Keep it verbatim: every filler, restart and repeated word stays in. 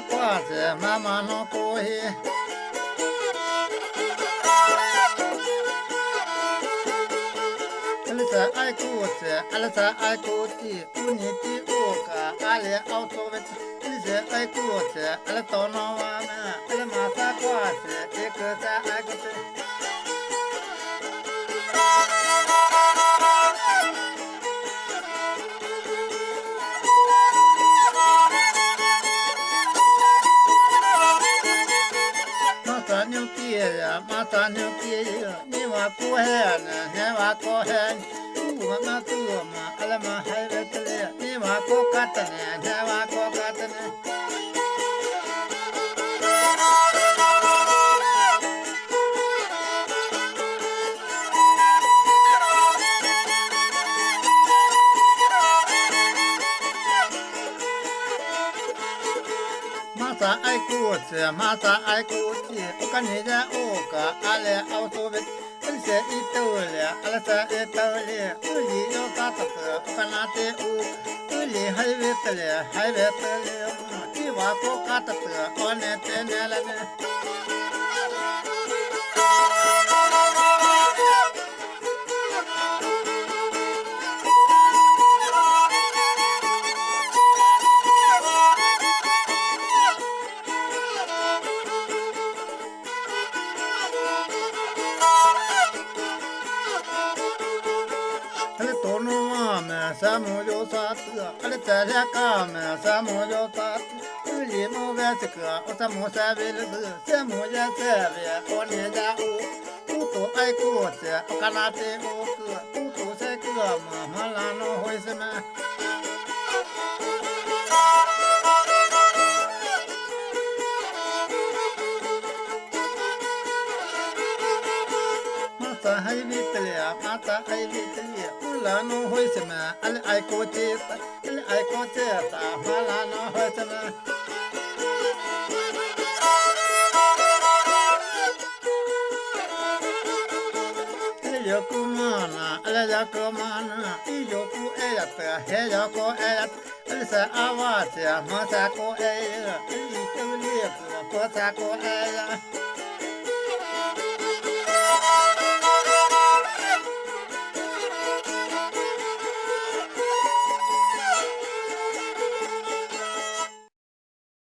Kwatse mama no kohi. Alisa aikutse, alisa aikuti, uniti uka, ale autobet. Alisa aikutse, ale tono wame, ale masa kwatse, ikutsa aikutse. Masanuki ya, masanuki ya, ni wa kuhe ne, ne wa kuhe. Uwa matuma, alama hai vetele, ni wa kokatane, ne wa kokatane. Masa aikutse, masa aikutse, ukaniya uka, ale autobet. Alisa itaulia, alisa itaulia, uli yo katatsa, ukanate u, uli hai vetele, hai vetele, iwa ko katatsa, one tenelane. Ale tono wame, samu yo satü, ale tsalia kame, samu yo satü, uli mo vesikü, o samu savilü, samu ya savia, o ne ya u, uto aikutse, o kanate o kü, uto sekü, ma, malano hoiseme. Mata hai vitelia, mata hai vitelia, ulano hoisema, ale aikocheta, ale aikocheta, malano hoisema. Yokumana, ale yokumana, iyoku eyata, he yoko eyata. Alisa awatse, masa ko eya, itaulia, ko sa ko eya.